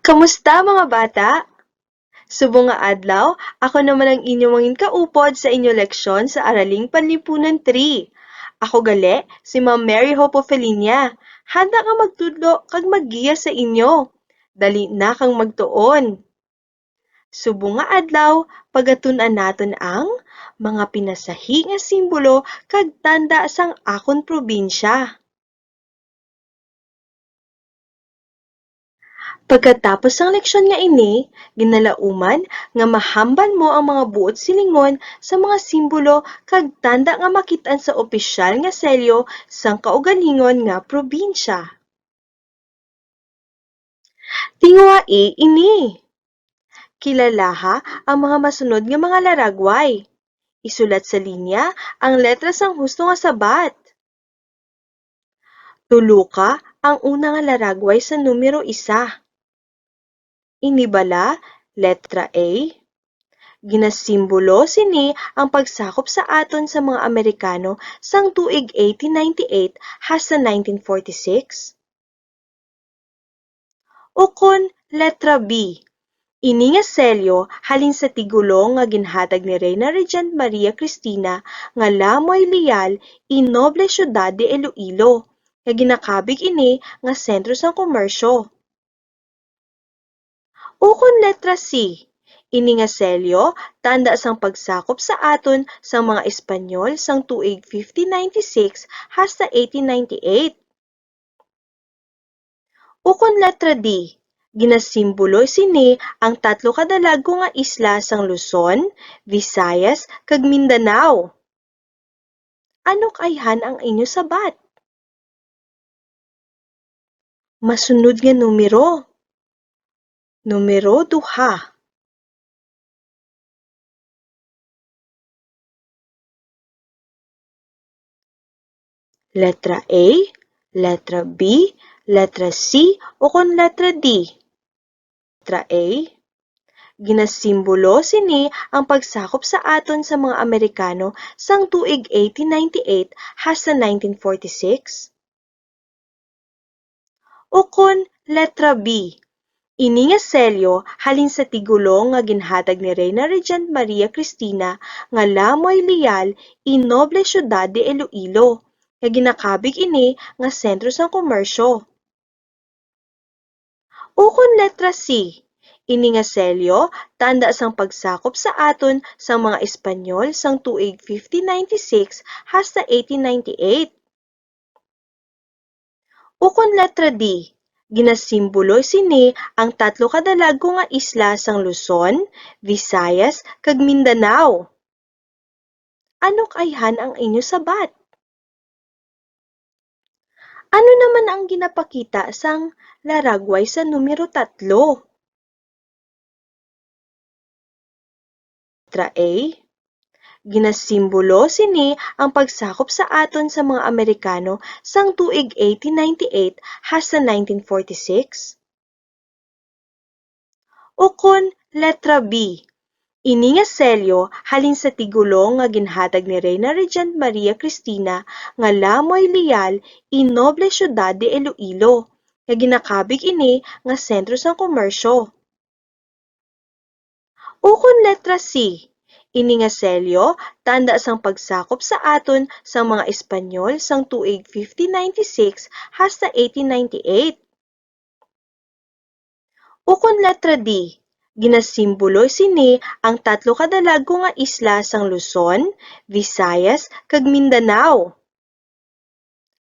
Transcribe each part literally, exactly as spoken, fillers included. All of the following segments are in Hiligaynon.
Kamusta, mga bata? Subong nga adlaw, ako naman ang inyo mangin kaupod sa inyo leksyon sa Araling Panlipunan three. Ako gali si Ma'am Mary Hope Ofelinia, handa nga magtudlo kag maggiya sa inyo. Dali na kang magtuon. Subong nga adlaw, pagatun-an naton ang mga pinasahi nga simbolo kag tanda sang akon probinsya. Pagkatapos sang leksyon nga ini, ginalauman nga mahambal mo ang mga buot silingon sa mga simbolo kag tanda nga makit-an sa opisyal nga selyo sang kaugalingon nga probinsya. Tinguhai ini. Kilalaha ang mga masunod nga mga laragway. Isulat sa linya ang letra sang husto nga sabat. Tuloka ang una nga laragway sa numero isa. Ini bala, letra A. Ginasimbolo sini ang pagsakop sa aton sa mga Amerikano sang tuig eighteen ninety-eight hasta nineteen forty-six. Ukon letra B. Ini nga selyo halin sa tigulong nga ginhatag ni Reyna Regent Maria Cristina nga La Muy Leal y Noble Ciudad de Iloilo, nga ginakabig ini nga sentro sang komersyo. Ukon letra C. Ini nga selyo tanda sang pagsakop sa aton sang mga Espanyol sang tuig fifteen ninety-six hasta eighteen ninety-eight. Ukon letra D, ginasimbolo sini ang tatlo ka dalagku nga isla sang Luzon, Visayas, kag Mindanao. Ano kaayhan ang inyo sabat? Masunod nga numero. Numero duha. Letra A, letra B, letra C, ukon letra D. Letra A. Ginasimbolo sini ang pagsakop sa aton sa mga Amerikano sang tuig eighteen ninety-eight hasta nineteen forty-six. Ukon letra B. Ini nga selyo halin sa tigulong nga ginhatag ni Reyna Regent Maria Cristina nga La Muy Leal y Noble Ciudad de Iloilo, nga ginakabig ini nga sentro sang komersyo. Ukon letra C. Ini nga selyo tanda sang pagsakop sa aton sang mga Espanyol sang tuig fifteen ninety-six hasta eighteen ninety-eight. Ukon letra D, ginasimbolo sini ang tatlo ka dalagku nga isla sang Luzon, Visayas, kag Mindanao. Ano kaayhan ang inyo sabat? Ano naman ang ginapakita sang laragway sa numero tatlo? Letra A. Ginasimbolo sini ang pagsakop sa aton sa mga Amerikano sang tuig eighteen ninety-eight hasta nineteen forty-six. Ukon letra B. Ini nga selyo halin sa tigulong nga ginhatag ni Reyna Regent Maria Cristina nga La Muy Leal y Noble Ciudad de Iloilo, nga ginakabig ini nga sentro sang komersyo. Ukon letra C. Ini nga selyo tanda sang pagsakop sa aton sang mga Espanyol sang tuig fifteen ninety-six hasta eighteen ninety-eight. Ukon letra D, ginasimbolo sini ang tatlo ka dalagku nga isla sang Luzon, Visayas, kag Mindanao.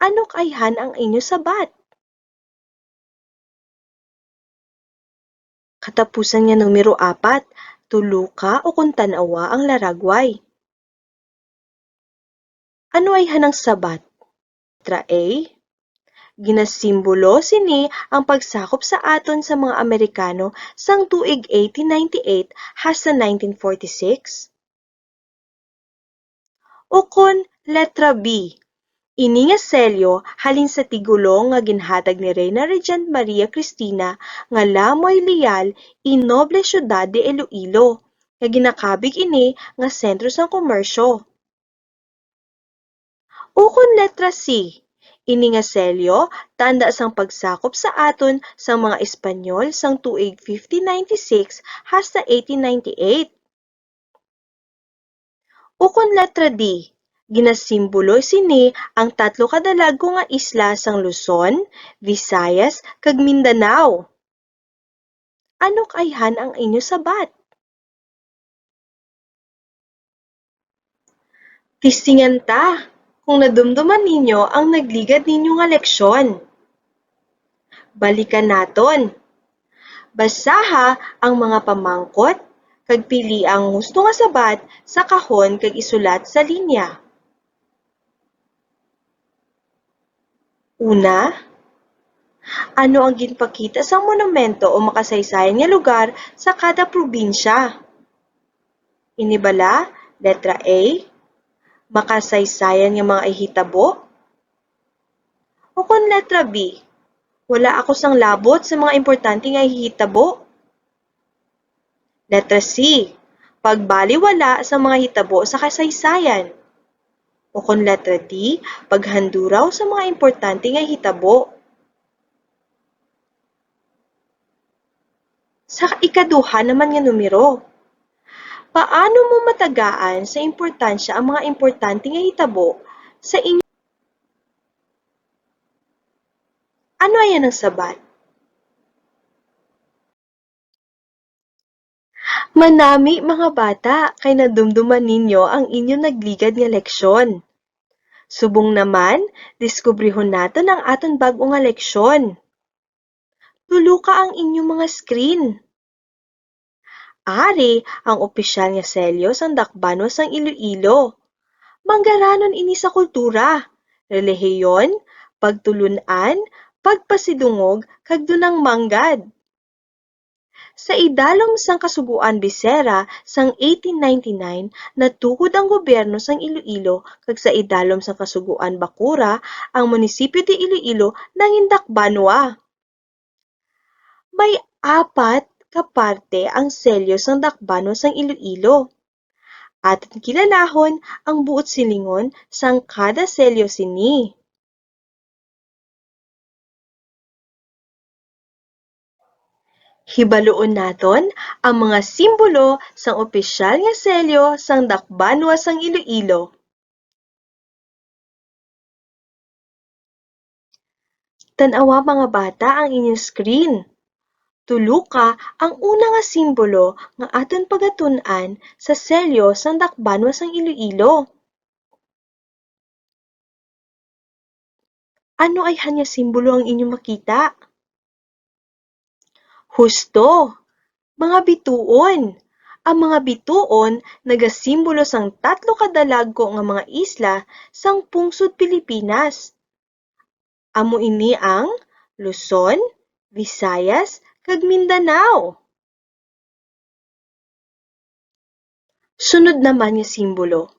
Ano kaayhan ang inyo sabat? Katapusan nga numero apat, tuloka ukon tan-awa ang laragway. Ano ayhan ang sabat? Letra A. Ginasimbolo sini ang pagsakop sa aton sa mga Amerikano sang tuig eighteen ninety-eight hasta nineteen forty-six. Ukon letra B. Ini nga selyo halin sa tigulong nga ginhatag ni Reyna Regent Maria Cristina nga La Muy Leal y Noble Ciudad de Iloilo, nga ginakabig ini nga sentro sang komersyo. Ukon letra C. Ini nga selyo tanda sang pagsakop sa aton sang mga Espanyol sang tuig fifteen ninety-six hasta eighteen ninety-eight. Ukon letra D, ginasimbolo sini ang tatlo ka dalagko nga isla sang Luzon, Visayas, kag Mindanao. Ano kayhan ang inyo sabat? Testingan ta kung nadumduman ninyo ang nagligad ninyo nga leksyon. Balikan naton. Basaha ang mga pamangkot kag pilia ang husto nga sabat sa kahon kag isulat sa linya. Una, ano ang ginpakita sang monumento o makasaysayan nga lugar sa kada probinsya? Ini bala, letra A, makasaysayan nga mga ihitabo? Ukon letra B, wala ako sang labot sa mga importante nga ihitabo? Letra C, pagbaliwala sa mga hitabo sa kasaysayan. Ukon letra D, paghanduraw sa mga importante nga hitabo. Sa ikaduha naman nga numero, paano mo matagaan sa importansya ang mga importante nga hitabo sa inyo? Ano ayan ang sabat? Manami, mga bata, kay nadumduman ninyo ang inyo nagligad nga leksyon. Subong naman, diskubrihon naton ang aton bag-o nga leksyon. Tuloka ang inyo mga screen. Ari ang opisyal nga selyo sang Dakbanwa sang Iloilo. Manggaranon ini sa kultura, relihiyon, pagtulun-an, pagpasidungog, kag dunang manggad. Sa idalom sang Kasugoan Becerra sang eighteen ninety-nine, natukod ang gobyerno sang Iloilo, kag sa idalom sang Kasugoan Bacura, ang munisipyo de Iloilo nangin dakbanwa. May apat ka parte ang selyo sang dakbanwa sang Iloilo. Aton kilalahon ang buot silingon sang kada selyo sini. Hibaluon naton ang mga simbolo sang opisyal nga selyo sang Dakbanwa sang Iloilo. Tan-awa, mga bata, ang inyong screen. Tuloka ang una nga simbolo nga aton pagatun-an sa selyo sang Dakbanwa sang Iloilo. Ano ayhan nga simbolo ang inyo makita? Husto, mga bituon. Ang mga bituon nagasimbolo sang tatlo ka dalagko nga mga isla sang pungsod Pilipinas. Amo ini ang Luzon, Visayas, kag Mindanao. Sunod naman nga simbolo.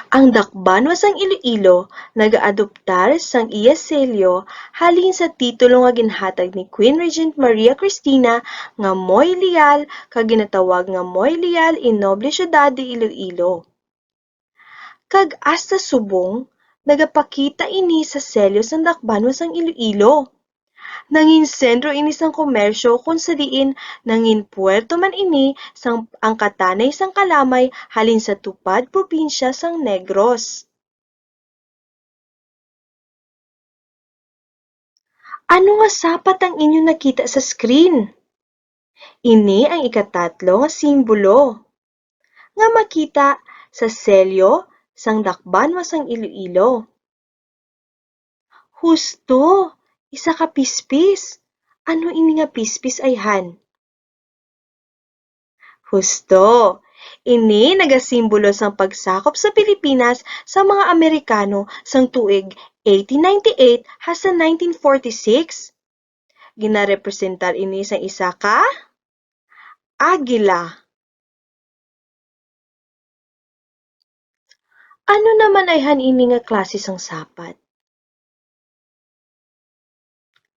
Ang Dakbanwa sang Iloilo nagaadoptar sang iya selyo halin sa titulo nga ginhatag ni Queen Regent Maria Cristina nga Moy Leal kag ginatawag nga Moy Leal y Noble Ciudad de Iloilo. Kag hasta subong nagapakita ini sa selyo sang Dakbanwa sang Iloilo. Nangin sentro ini sang komersyo, kon sa diin nangin puerto man ini sang angkatanay sang kalamay halin sa Tupad, probinsya sang Negros. Ano nga sapat ang inyo nakita sa screen? Ini ang ikatatlo nga simbolo nga makita sa selyo sang Dakbanwa sang Iloilo. Husto, isa ka pispis. Ano ini nga pispis, ayhan? Husto. Ini nagasimbolo sang pagsakop sa Pilipinas sa mga Amerikano sang tuig eighteen ninety-eight hasta nineteen forty-six. Ginarepresentar ini sang isa ka agila. Ano naman ayhan ini nga klase sang sapat?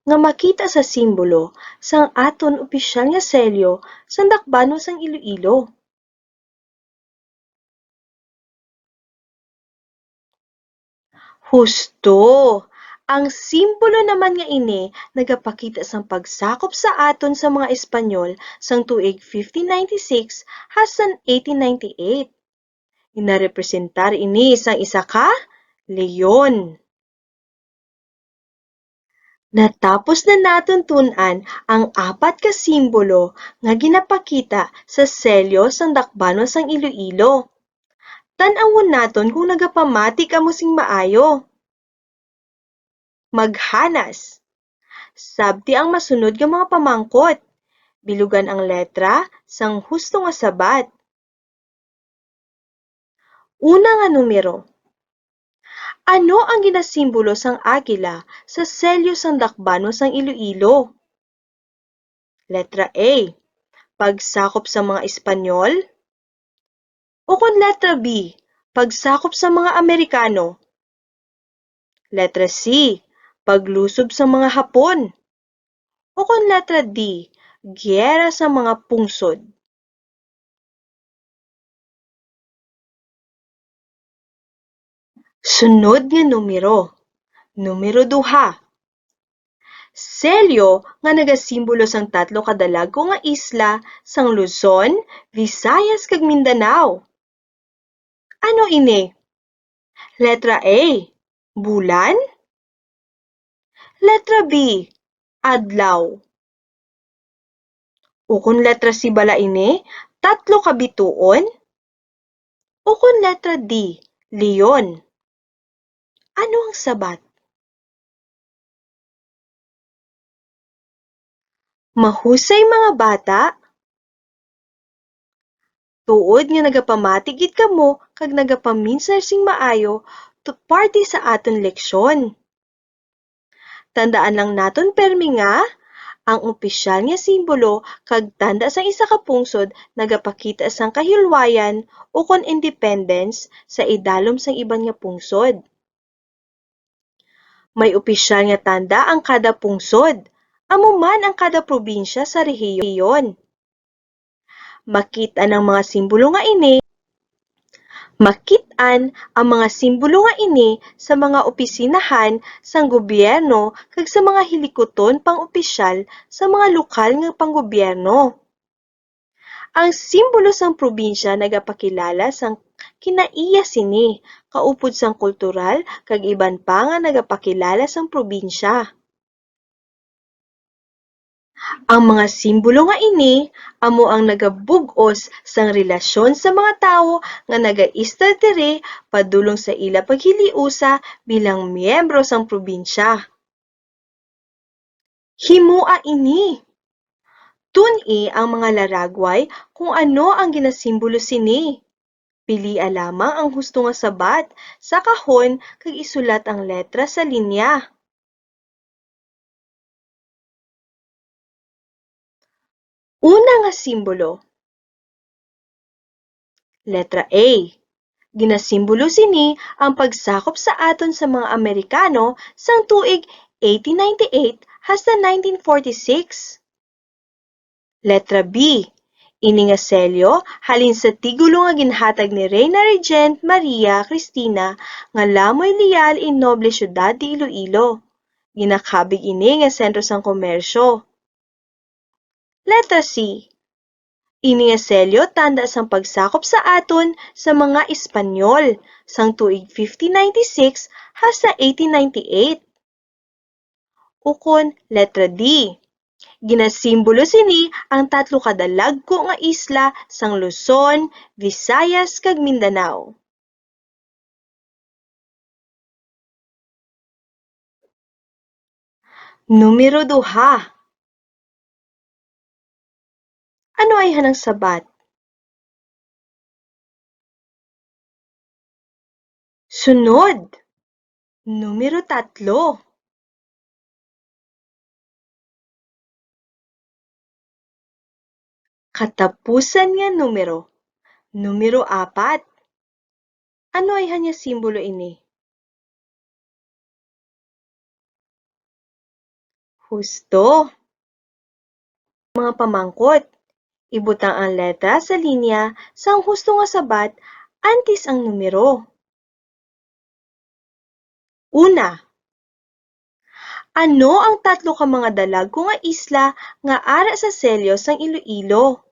Nga makita sa simbolo sang aton opisyal nga selyo sang Dakbanwa sang Iloilo. Husto. Ang simbolo naman nga ini nagapakita sang pagsakop sa aton sa mga Espanyol sang tuig fifteen ninety-six hasta eighteen ninety-eight. Ginarepresentar ini sang isa ka leon. Natapos na naton tun-an ang apat ka simbolo nga ginapakita sa selyo sang dakbanon sang Iloilo. Tan-awon naton kung nagapamati kamo sing maayo. Maghanas. Sabti ang masunod nga mga pamangkot. Bilugan ang letra sang husto nga sabat. Una nga numero. Ano ang ginasimbolo sang agila sa selyo sang dakbanon sang Iloilo? Letra A, pagsakop sa mga Espanyol. Ukon letra B, pagsakop sa mga Amerikano. Letra C, paglusob sa mga Hapon. Ukon letra D, giyera sa mga pungsod. Sunod nga numero, numero duha. Selyo nga nagasimbolo sang tatlo ka dalagku nga isla sang Luzon, Visayas, kag Mindanao. Ano ini? Letra A, bulan. Letra B, adlaw. Ukon letra C bala ini, tatlo ka bituon? Ukon letra D, leon? Ano ang sabat? Mahusay, mga bata. Tuod nga nagapamati gid kamo kag nagapaminsar sing maayo tu-, parte sa aton leksyon. Tandaan lang naton permi nga ang opisyal nga simbolo kag tanda sang isa ka pungsod nagapakita sang kahilwayan ukon independence sa idalom sang iban nga pungsod. May opisyal nga tanda ang kada pungsod, amo man ang kada probinsya sa rehiyon. Makit-an ang mga simbolo nga ini, makit-an ang mga simbolo nga ini sa mga opisinahan sang gobyerno kag sa mga hilikuton pang-opisyal sa mga lokal nga panggobyerno. Ang simbolo sang probinsya nagapakilala sang kinaiya sini, kaupod sang kultural kag iban pa nga nagapakilala sang probinsya. Ang mga simbolo nga ini amo ang nagabug-os sang relasyon sa mga tawo nga nagaistar diri padulong sa ila paghiliusa bilang miyembro sang probinsya. Himoa ini. Tun-i ang mga laragway kung ano ang ginasimbolo sini. Pilia lamang ang husto nga sabat sa kahon kag isulat ang letra sa linya. Una nga simbolo. Letra A. Ginasimbolo sini ang pagsakop sa aton sa mga Amerikano sang tuig eighteen ninety-eight hasta nineteen forty-six. Letra B. Ini nga selyo halin sa tigulo nga ginhatag ni Reyna Regent Maria Cristina nga Lamoy Leal y Noble Ciudad de Iloilo. Ginakabig ini nga sentro sang komersyo. Letra C. Ini nga selyo tanda sang pagsakop sa aton sa mga Espanyol sang tuig fifteen ninety-six hasta eighteen ninety-eight. Ukon letra D. Ginasimbolo sini ang tatlo ka dalagku nga isla sang Luzon, Visayas, kag Mindanao. Numero duha. Ano ay hanang sabat? Sunod, numero tatlo. Katapusan nga numero, numero apat. Ano ay hanya simbolo ini? Husto. Mga pamangkot, ibutang ang letra sa linya sang husto nga sabat antes ang numero. Una, ano ang tatlo ka mga dalagku nga isla nga ara sa selyo sang Iloilo?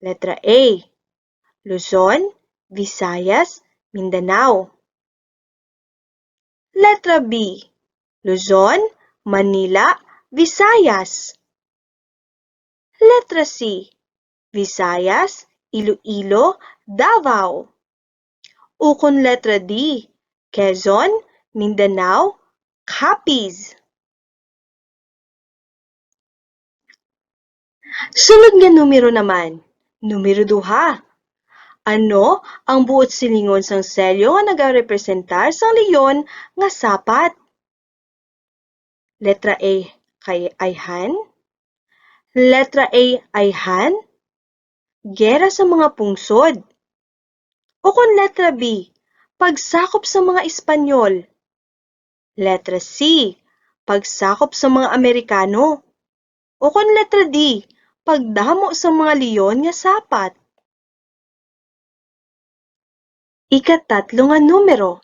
Letra A, Luzon, Visayas, Mindanao. Letra B, Luzon, Manila, Visayas. Letra C, Visayas, Iloilo, Davao. Ukon letra D, Quezon, Mindanao, Capiz. Sunod nga numero naman, numero duha. Ano ang buot silingon sang selyo nga nagarepresentar sang leon nga sapat? Letra A, kay ayhan. Letra A, ayhan, gera sa mga pungsod. Ukon letra B, pagsakop sa mga Espanyol. Letra C, pagsakop sa mga Amerikano. Ukon letra D, pagdamo sa mga leon nga sapat. Ikatatlo nga numero.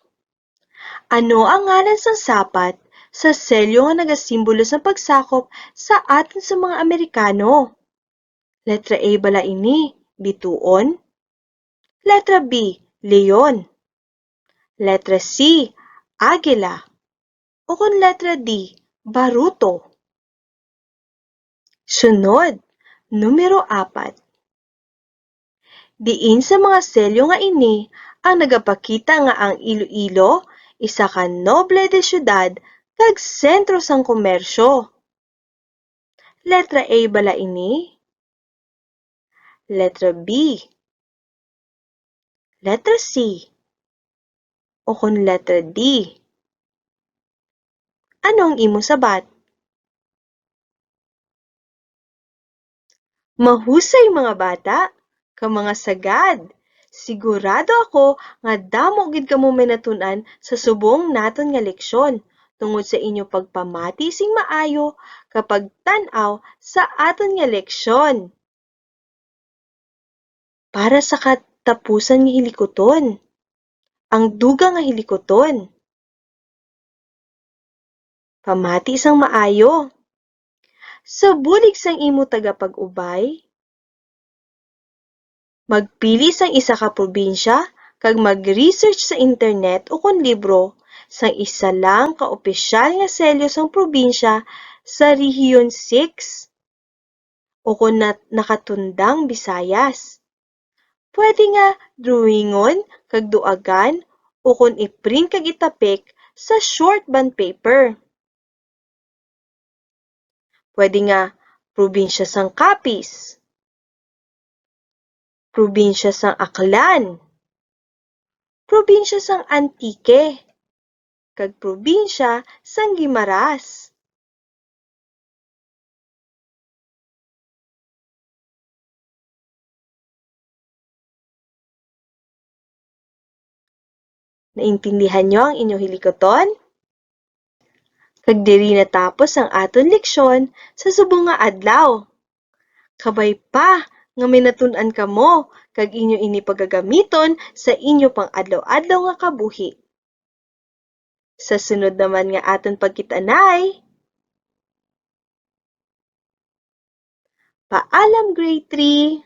Ano ang ngalan sang sapat sa selyo nga nagasimbolo sang pagsakop sa aton sa mga Amerikano? Letra A bala ini, bituon? Letra B, leon? Letra C, agila? Ukon letra D, baruto? Sunod, numero apat. Diin sa mga selyo nga ini ang nagapakita nga ang Iloilo isa ka noble de syudad kag sentro sang komersyo? Letra A bala ini? Letra B? Letra C? O kon letra D? Ano ang imo sabat? Mahusay, mga bata, kag mga sagad. Sigurado ako nga damo gid kamo may natun-an sa subong naton nga leksyon tungod sa inyo pagpamati sing maayo kag pagtan-aw sa aton nga leksyon. Para sa katapusan nga hilikuton, ang dugang nga hilikuton. Pamati sang maayo. Sa bulig sang imo tagapag-ubay, magpili sang isa ka probinsya kag mag-research sa internet ukon libro sang isa lang ka opisyal nga selyo sang probinsya sa Rehiyon six. Ukon na nakatundang Bisayas. Pwede nga drawingon kag duagan ukon i-print kag itapik sa short bond paper. Pwede nga probinsya sang Capiz, probinsya sang Aklan, probinsya sang Antique, kag probinsya sang Guimaras. Naintindihan niyo ang inyo hilikuton? Kag diri natapos ang aton leksyon sa subong nga adlaw. Kabay pa nga may natun-an kamo kag inyo ini pagagamiton sa inyo pang-adlaw-adlaw nga kabuhi. Sa sunod naman nga aton pagkit-anay, paalam, grade three.